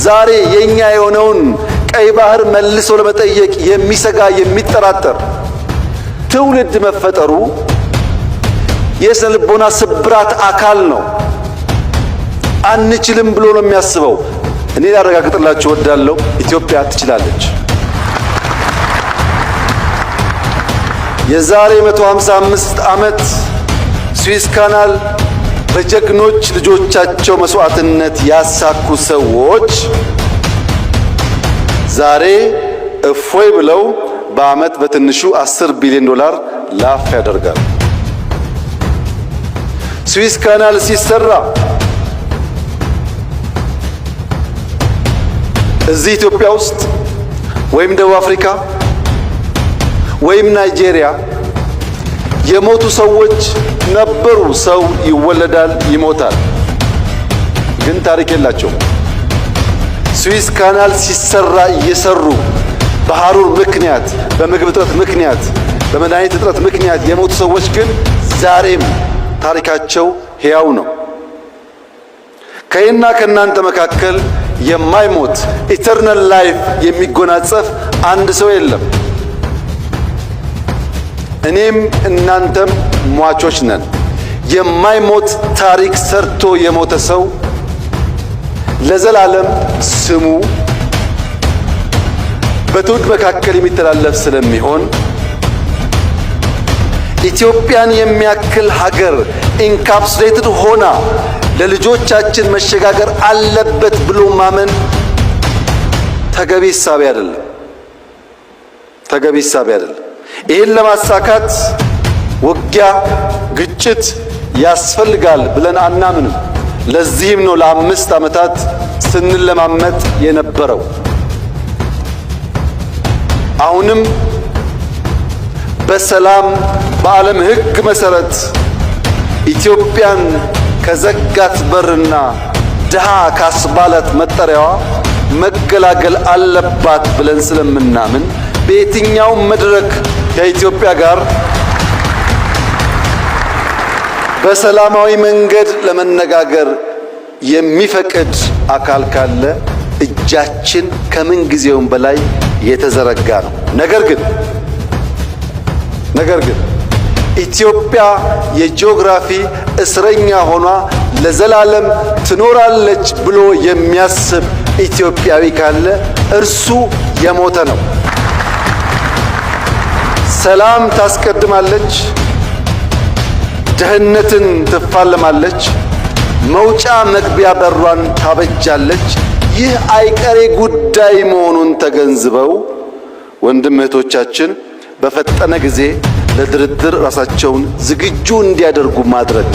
ዛሬ የኛ የሆነውን ቀይ ባህር መልሶ ለመጠየቅ የሚሰጋ፣ የሚጠራጠር ትውልድ መፈጠሩ የስነ ልቦና ስብራት አካል ነው። አንችልም ብሎ ነው የሚያስበው። እኔ ላረጋግጥላችሁ እወዳለሁ፣ ኢትዮጵያ ትችላለች። የዛሬ 155 ዓመት Suez Canal በጀግኖች ልጆቻቸው መስዋዕትነት ያሳኩ ሰዎች ዛሬ እፎይ ብለው በዓመት በትንሹ 10 ቢሊዮን ዶላር ላፍ ያደርጋል። Suez Canal ሲሰራ እዚህ ኢትዮጵያ ውስጥ ወይም ደቡብ አፍሪካ ወይም ናይጄሪያ የሞቱ ሰዎች ነበሩ። ሰው ይወለዳል፣ ይሞታል፣ ግን ታሪክ የላቸውም። Suez Canal ሲሰራ እየሰሩ በሐሩር ምክንያት፣ በምግብ እጥረት ምክንያት፣ በመድኃኒት እጥረት ምክንያት የሞቱ ሰዎች ግን ዛሬም ታሪካቸው ሕያው ነው። ከእኔና ከእናንተ መካከል የማይሞት eternal life የሚጎናጸፍ አንድ ሰው የለም። እኔም እናንተም ሟቾች ነን። የማይሞት ታሪክ ሰርቶ የሞተ ሰው ለዘላለም ስሙ በትውልድ መካከል የሚተላለፍ ስለሚሆን ኢትዮጵያን የሚያክል ሀገር encapsulated ሆና ለልጆቻችን መሸጋገር አለበት ብሎ ማመን ተገቢ እሳቤ አይደለም። ተገቢ እሳቤ አይደለም። ይህን ለማሳካት ውጊያ፣ ግጭት ያስፈልጋል ብለን አናምንም። ለዚህም ነው ለ5 ዓመታት ስንለማመጥ የነበረው። አሁንም በሰላም በዓለም ሕግ መሰረት ኢትዮጵያን ከዘጋት በርና ድሃ ካስባላት መጠሪያዋ መገላገል አለባት ብለን ስለምናምን በየትኛውም መድረክ ከኢትዮጵያ ጋር በሰላማዊ መንገድ ለመነጋገር የሚፈቅድ አካል ካለ እጃችን ከምን ጊዜውም በላይ የተዘረጋ ነው። ነገር ግን ኢትዮጵያ የጂኦግራፊ እስረኛ ሆኗ ለዘላለም ትኖራለች ብሎ የሚያስብ ኢትዮጵያዊ ካለ እርሱ የሞተ ነው። ሰላም ታስቀድማለች፣ ድህነትን ትፋለማለች፣ መውጫ መግቢያ በሯን ታበጃለች። ይህ አይቀሬ ጉዳይ መሆኑን ተገንዝበው ወንድም እህቶቻችን በፈጠነ ጊዜ ለድርድር ራሳቸውን ዝግጁ እንዲያደርጉ ማድረግ።